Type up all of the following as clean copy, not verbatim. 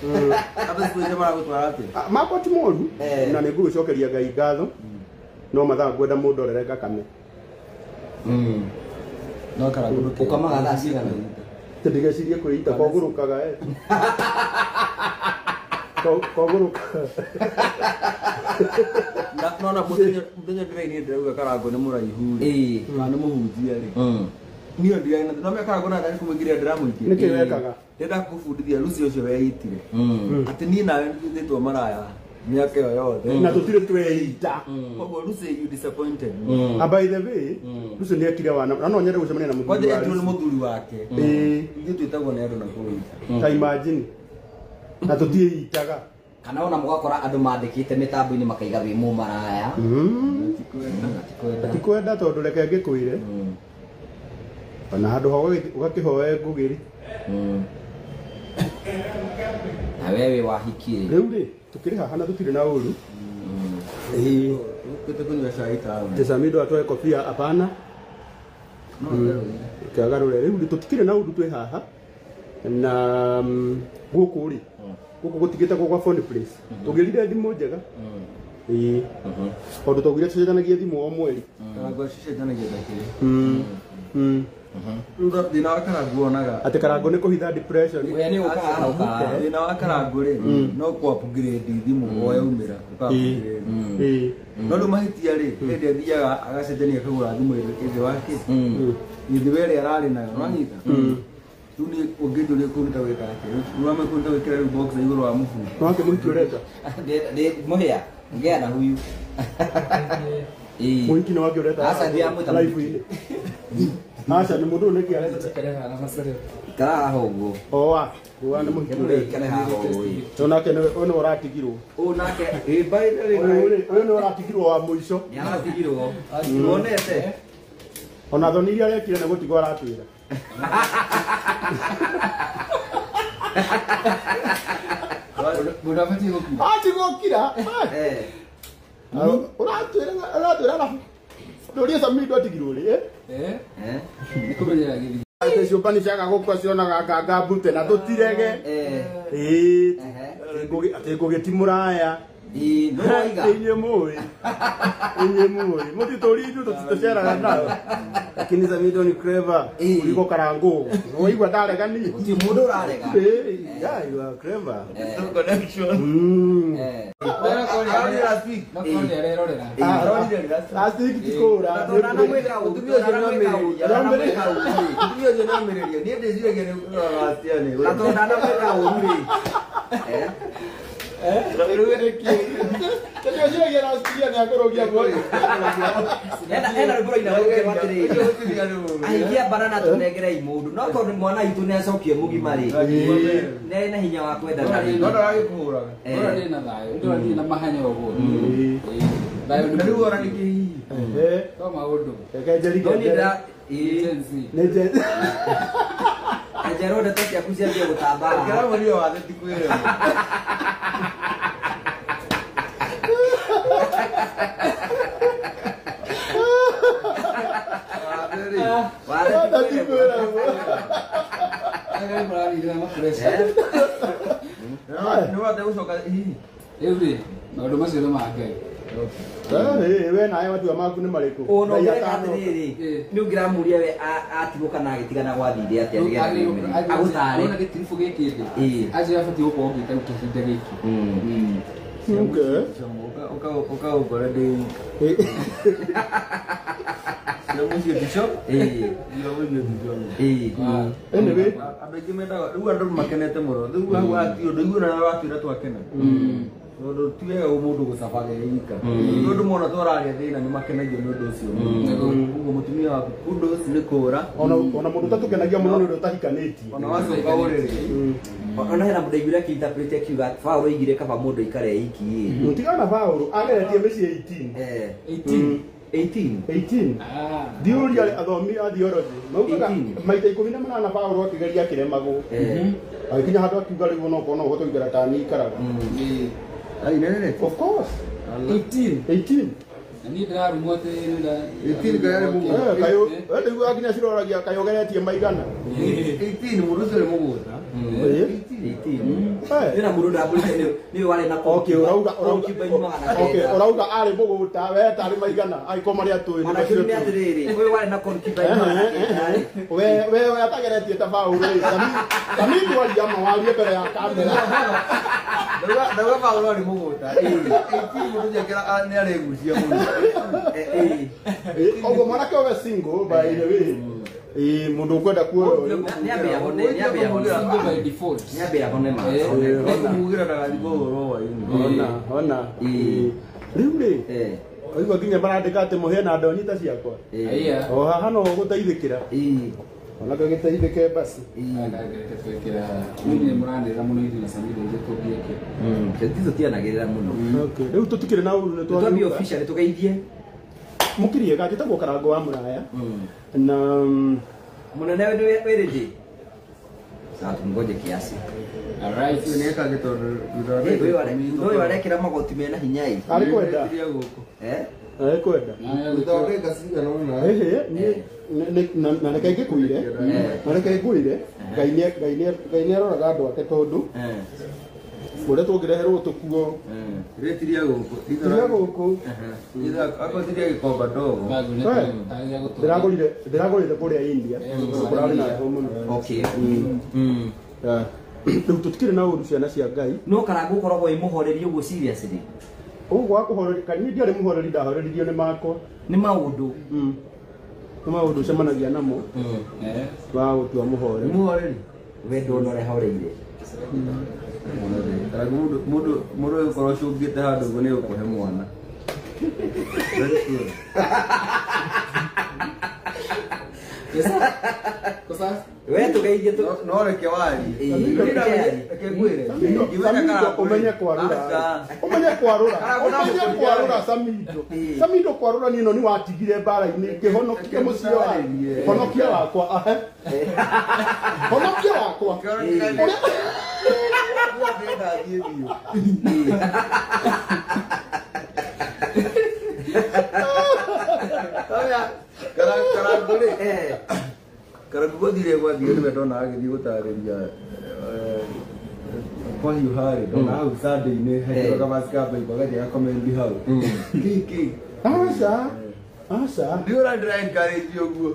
Hata siku hizi maragũtwara atĩa? Ah, makwa ti moru Eh. na nĩ ngũgĩcokeria Ngai ngatho no mathaa ngwenda mũndũ orere ngakame. No Karangũ ndũkĩ- Ũkomaga thaa cigana? Ndigecirie kwĩita kogũrũkaga eh. Kogũrũkaga. Nona mũthenya mũthenya ndĩrainire ndĩrauga Karangũ nĩ mũraihu rĩ. Ĩĩ. Kana nĩ mũhunjia rĩ. Niĩ ndiraina no mĩa Karangũ na ndari kũmũingĩria ndĩramũingĩria. Nĩkĩ wekaga? Ndĩrenda kũbundithia Lucy ũcio weitire. Atĩ niĩ nawe nĩtũthĩtwo maraya mĩaka ĩyo yothe. Na tũtirĩ tweita. Koguo Lucy, you disappointed me. And by the way, Lucy nĩ ekire wana na no nyende gũcemania na mũthuri Kwanja wa etirwo nĩ Lucy. mũthuri wake. Ĩĩ. Ithuĩ twĩtagwo nĩ andũ na kũu nja. Ta imagine. Na tũtiĩitaga. Kana ona mũgakora andũ mandĩkĩte mĩtambo-inĩ makaiga wĩ mũmaraya. Ti kwenda tondũ reke ngĩkwĩre ona handũ ha ũgakĩhoe ngũgĩrĩ. Na we wĩ wahiki rĩ. Rĩu rĩ tũkĩrĩ haha na tũtirĩ na ũru. Ĩĩ. Ũkĩte kũnyua cai taũni. Tesamido atoe kofia hapana. Kĩagarũre rĩu rĩ tũtikĩrĩ na ũru twĩ haha na gũkũ rĩ gũkũ gũtigĩtagwo gwa phone place tũgĩrire thimũ njega. Ĩĩ. Tondũ twaugire tũcenjanagie thimũ o mweri. Karangũ cicenjanagia ta kĩrĩ. Rĩu thĩna wa Karangũ wonaga Atĩ Karangũ nĩ kũhitha depression. We nĩ ũkaga na ũkaga. Thĩna wa Karangũ rĩ no kũ upgrade thimũ o yaumĩra ũka upgrade. Ĩĩ. No rĩu mahĩtia rĩ hĩndĩ athiaga agacenjania akagũra thimũ ĩthĩ wake ĩthĩ we ĩrĩa ararĩ nayo nĩwanyita. Rĩu niĩ ũngĩnjũria kũu nĩ ta gwĩka atĩa? Rĩu wame kũu nĩ ta gwĩkĩra rĩu box igũrũ wa mũbuto. No wake mũhiki ũreka. Ndĩ mũhĩa ngĩa na huyu. Ĩĩ. Mũhiki nĩ wake ũreka. Aca ndiramwĩta live inĩ. Aca nĩ mũndũ ũyũ nĩkĩ areta. Ikara haha ũguo. Oa. Oa nĩ mũhiki ũreka. Ikare haha ũguo. Ĩĩ. Ũyũ nake nĩwe ũyũ nĩwe ũratigirwo. Ũyũ nake Ĩ by the way, Ũyũ rĩ ũyũ nĩwe ũratigirwo wa mũico. nĩ aratigirwo. Wonete? Ona thoni iria arekire nĩ gũtigwo aratwĩra. Mũndũ abatiĩ gũkira. Atigwo kira. Eh. Ũratwĩra ũratwĩra arabu. Ndũrie Samido atigirwo rĩ. Eh? Eh? Eh. Nĩ kũmenyera gĩthimi. Atĩ ciũmbani ciaga gũkua cionaga nganga mbute na tũtirege. Eh. Ĩĩ. Ehe. Atĩ ngũgĩ ti mũraya. Ĩĩ, nũ waiga? Inyuĩ mũĩ. Inyuĩ mũĩ. Mũtitũri ithuĩ tũceraga nao. Lakini Samido ni clever. Ĩĩ. Kuliko Karangũ. Waigua ndarega niĩ. Gũtirĩ mũndũ ũrarega. Ĩĩ, yeah, you are clever. Eh. Connection. Eh. Arorire last week. No korwo nĩ arerorera. Arorire last week. Last week ti kũra. Na tondũ ndanamwĩka ũru, Mũtumia ũcio ndanamwĩka ũru, nĩamĩrĩria. ndanamwĩka ũru rĩ. Mũtumia ũcio nĩamĩrĩria. Niĩ ndĩciragia nĩ last year nĩ. Na tondũ ndanamwĩka ũru rĩ. Eh. Tũtiociragia last year nĩ akũrũgia mweri. Hena rwĩmbo rũina rũkiuga atĩrĩrĩ, ahikia banana tũnengerei mũndũ no tondũ mwana witũ nĩ acokire mũgima rĩ nĩ na hinya wa kwendana rĩ. No ndaragĩkũhũraga. Eh. Ndũra ndĩ na thayũ, ndũra ndirĩ na mahanya ũguo. Ĩĩ. Thayũ nĩ Na rĩu ona nĩ kĩhihi. Ehe. to maũndũ. Reke njerike No niĩ njere. ndĩra- ĩĩ. Gen Z. Nĩ nje- Njerwo ndeto ciaku ciambie gũtamba haha. Kĩramuonire wathe ti kwĩrwo. Wathe rĩ. Wathe ti Ti kwĩrwo. kwĩrwo. Arĩa marathiĩ na mapressure. Eh. Nĩ wathe gũcoka hihi. Rĩu rĩ, maũndũ macio nĩ ma Ngai. Eh, we nawe matua maku nĩ marĩkũ? Ũũ no Ngai ũngĩreka atano. atĩrĩrĩ, Ĩĩ. nĩ ũngĩramũria we atigwo kana agĩtigana gwathire atĩa nĩgetha wĩmenye. Agũtare. Ona gĩtiribũ gĩkĩ thĩ. Ĩĩ. Acio abatiĩ gũkorwo ngĩte kĩhinda gĩkĩ. Okay. Ũkaũkora ndĩ wika. Eh, Cia mũciĩ ndico. Ĩĩ. Cia mũciĩ ndico. Ĩĩ. Anyway, Andũ aingĩ mendaga rĩu andũ makenete mũno rĩu hau hatirĩ ũndũ ithuĩ ona watwĩra twakena tondũ ti wega mũndũ gũcabaga e wika tondũ mona twararia thĩna nĩ makenagio nĩ ũndũ ũcio ũguo mũtumia waku kudos nĩ kũra ona mũndũ ũtatũkenagia mũno nĩ ũrĩa ũtahikanĩtie. ona wacoka ũrĩrĩ Ona hena mũndũ aiguire akĩinterpret akiuga Paũlũ oigire kaba mũndũ aikare e iki ĩ. Mũtigana Paũlũ ageretie mĩciĩ 18. Eh. 18. 18. 18. Ah. Thiũria athomi a theology maugaga 18. maita 18 Paũlũ akĩgeria akĩremagwo. Eh. Agĩkinya handũ akiuga rĩu ona okorwo no ũhote gũikara ta niĩ ikaraga. Ĩĩ. Ai, nene Of course. 18. 18. Na niĩ ndĩrarumwo atĩ 18 kayarĩ mũgũnda. Kayo rĩu nginya ciroragia kayogeretie maigana. 18 mũndũ ũcio nĩ mũgũnda. 18. Nĩ na mũndũ ndambũrĩte nĩ warĩ na Okay, urauga okay, urauga arĩ mũgũnda we tarĩ maigana angĩkorwo marĩa tũĩ nĩ macio. Nĩ atĩrĩrĩ, ũyũ warĩ na concubine magana kenda rĩ. We atageretie ta Paũlũ rĩ. Tami kwaria mawarie mbere ya kamera. Ndauga Paũlũ arĩ mũgũnda. 18 mũndũ ũcio nĩ aregucia mũno. Ũguo mwanake we single by the way. Mũndũ ũkwenda kuoywo. Nĩ ambia hone, nĩ ambia hone. Single by default. Nĩ ambia hone ma. Kũmugĩra ndagathikwo ũhoro wa-inĩ. Ona, ona. Rĩu rĩ, waigua nginya marandĩka atĩ mũhĩe na ndonyi ta ciakwa. O haha no gũteithĩkĩra. Ona gagĩteithĩke basi. Twekĩra niĩ mũranĩrĩra mũno ithuĩ na Samira ithuĩ tũngĩekĩra. Ithuĩ tũtianagĩrĩra mũno. Okay. Rĩu tũtikĩrĩ na ũru nĩ twambie officially tũgeithie. Mũkiriega njĩtagwo Karango wa Mũraya. Na mũnene wĩ rĩndĩ. Sasa tungoje kiasi. All right. Nĩeka gĩtondũ ũyũ arekĩra magoti mena hinya ĩ. Arĩ kwenda. Arĩ kwenda. Thutha wa ndagĩka cigana ũna. Na reke ngĩkwĩre. Na reke ngwĩre Ngai nĩ aroraga andũ ake tondũ ũrĩa tũngĩreherwo tũkuo. Rĩtiria gũkũ. Tiria gũkũ. Akorwo tiria gĩkomba ndogo. Ndĩragũrire kũrĩa India. Kũrarĩ na heho mũno. Okay. Rĩu tũtikĩrĩ na ũru ciana cia Ngai. No Karango ũkoragwo wĩ mũhoreri ũguo seriously. Ũguo wa kũhoreria, niĩ ndiarĩ mũhoreri, ndahoreririo nĩ makwa. Nĩ maũndũ. Nĩ maũndũ ũcemanagia namo. Wa gũtua mũhoreri. Mũhoreri. We ndona ũrĩa horeire. Karango mũndũ mũndũ ũkorwo ũcũngĩte handũ ũguo nĩ ũkũhe mwana. We tũgeithie no reke warie. Reke ngwĩre. Ũmenye kwarũra. Ũmenye kwarũra. Ũmenye kwarũra Samido. Samido kwarũra niĩ no nĩ watigire mbara-inĩ ngĩhonokia mũciĩ wa. Honokia wakwa. Honokia wakwa. Karango rĩ. Karango gwathire gwathiĩ nĩwe ndona agĩthiĩ gũtarĩria kwahiũha rĩ ndona hau Sunday-inĩ hekĩrwo kavaci ka Bible agathiĩ agakomendi hau. Kĩ? Aca. Aca. Ndiũ ũrandĩra encourage ũguo.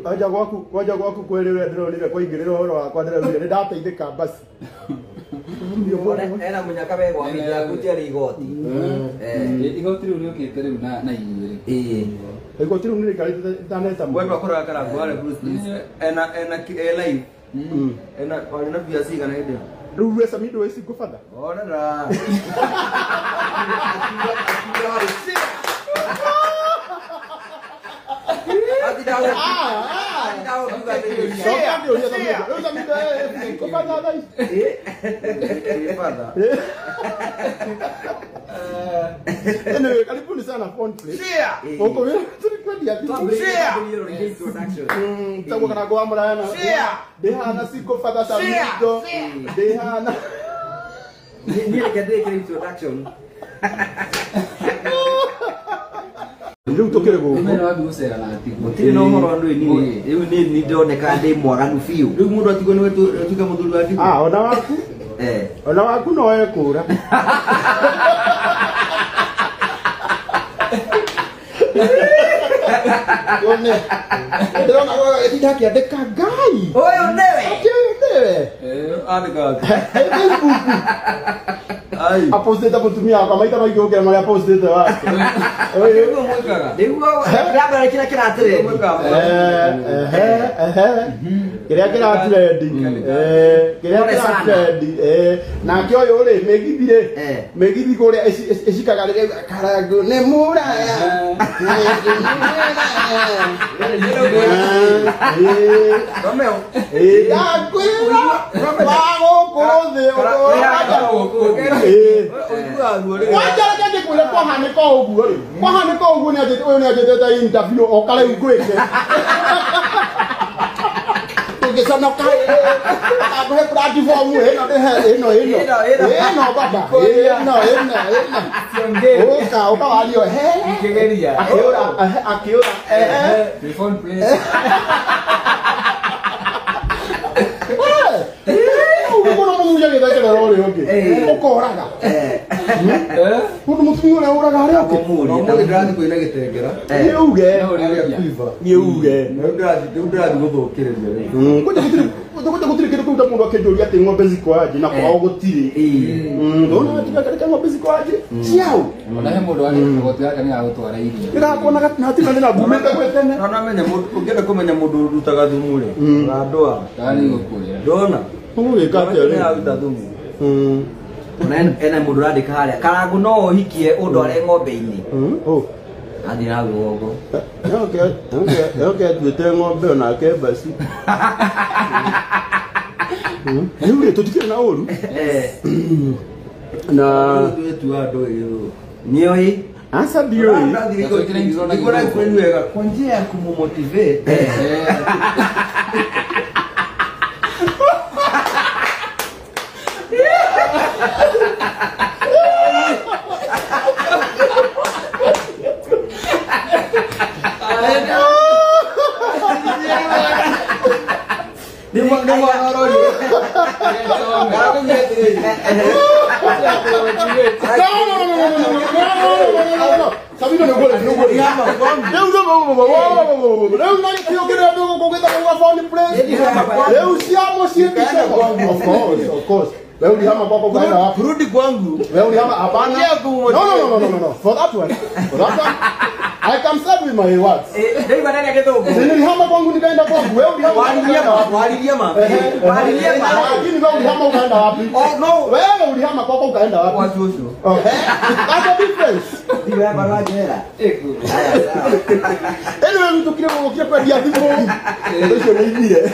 Aja gwaku kwaja gwaku kwĩrĩ ũrĩa ndĩronire kwaingĩrĩra ũhoro wakwa ndĩraugire nĩ ndateithĩka basi. Ena mũnyaka we gwakĩte akutiarĩ igoti. Igoti rĩu rĩũkĩte rĩu na inyuĩ rĩ. Igoti rĩu nĩ rĩikarĩte itaneta mũno. Wewe wakoraga Karango harĩa Bruce Lee ena e live. Ena warĩ na mbia cigana hĩndĩ ĩyo? Rĩu we Samido wĩ single father? Onera. Anyway, karibuni sana Phone Place. Huko wewe tulikwendia vitu. Tagwo Karango wa Mũraya na ndĩhana single father Samido. Ndĩhana. Niĩ reke ndĩkĩre introduction. Rĩu tũkĩrĩ gũkũ. Nĩ wathiĩ gũcera na atigwo. Gũtirĩ na ũhoro andũ ĩ rĩu nĩ ndoneka ndĩ mwaganu biũ. Rĩu mũndũ atigwo nĩwe tuĩke mũthuri wa ndigwa. Ah, ona waku? Ona waku no ekũra. One. Ndĩrona gũgagĩtinda akĩandĩka Ngai. Ũyũ nĩwe. Ũyũ nĩwe. Andĩka. Facebook. Ai. Apostĩte mũtumia wakwa maita maingĩ gũkĩra marĩa apostĩte wake. Nĩguo mwĩkaga. Nĩguo kĩrambere kĩrĩa kĩratrendi. Kĩrĩa kĩratrendi. Kĩrĩa kĩratrendi. Nake ũyũ rĩ mĩgithi rĩ. Mĩgithi kũrĩa ĩcikaga rĩrĩa Karango nĩ mũraya. Romeo. Ndakwĩra wa gũkũ thĩ Wanja reke ngĩkwĩre kwahanĩka ũguo rĩ. Kwahanĩka ũguo nĩ ũyũ nĩ anjĩtĩte interview oka rĩu ngwĩke. Ndũngĩconoka akũhe platform ĩno ĩno ĩno ĩno baba ĩno ĩno ĩno ũka ũka wario he Ngĩgeria. akĩũra akĩũra Phone place. Ũguo mũthuri agĩthekerera ũrĩa ũngĩ ũkoraga mũndũ mũtumia ũrĩa ũraga arĩa ũngĩ Ũmũthĩ ndĩrathiĩ kũina gĩtengera. nĩ uge Arĩa quiver. nĩ uge Rĩu ndĩrathiĩ gũthũkĩrĩria rĩu. Kwanja gũtirĩ kĩndũ kĩu ta mũndũ akĩnjũria atĩ ng'ombe ziko aje na kwao gũtirĩ. Ndona tiga ng'ombe ziko aje ciao. Ona he mũndũ warĩ kagoti gaka nĩ gagũtwara irio. Ndĩrakuona na hatirĩ na thĩna ngumĩte gwĩ tene. No namenya mũndũ ũngĩenda kũmenya mũndũ ũrutaga thumu rĩ, ũrandwara. Kana nĩ igũkũrĩra. Ndona. Ũgũgĩka atĩa Nĩ rĩu? aruta thumu. Ona ena mũndũ ũrandĩka harĩa Karangũ no ũhikie ũndware ng'ombe-inĩ. Oh. Athiĩ na rũgongo. Yoke atuĩte ng'ombe onake basi. Rĩu rĩ tũtikĩrĩ na ũru na Rĩu andũ ĩyo. Nĩũĩ aca ndiũĩ. Wega kwa njia ya kumumotivate. No. Sabino nĩ ũguo nĩ ũguo. Rĩu rĩu na gĩkĩo kĩrĩa ndũgũgĩta gwa phone place. Rĩu cia mũciĩ ndicio. Of course, of course. Wewe ulihama kwako ukaenda wapi? Kurudi kwangu. Wewe ulihama hapana. No. For that one. For that one. I can start with my words. Ndaigua nani agĩthũngũ. Nilihama kwangu nikaenda kwangu. Wewe ulihama ukaenda wapi? Walilia ma. Walilia ma. Lakini wewe ulihama ukaenda wapi? Oh no. Wewe ulihama kwako ukaenda wapi? Kwa shosho. Okay. That's the difference. Ndiwe barua njera. Anyway, tukire gũgũkia kwendia thimũ. Ũndũ ũcio nĩ ithire.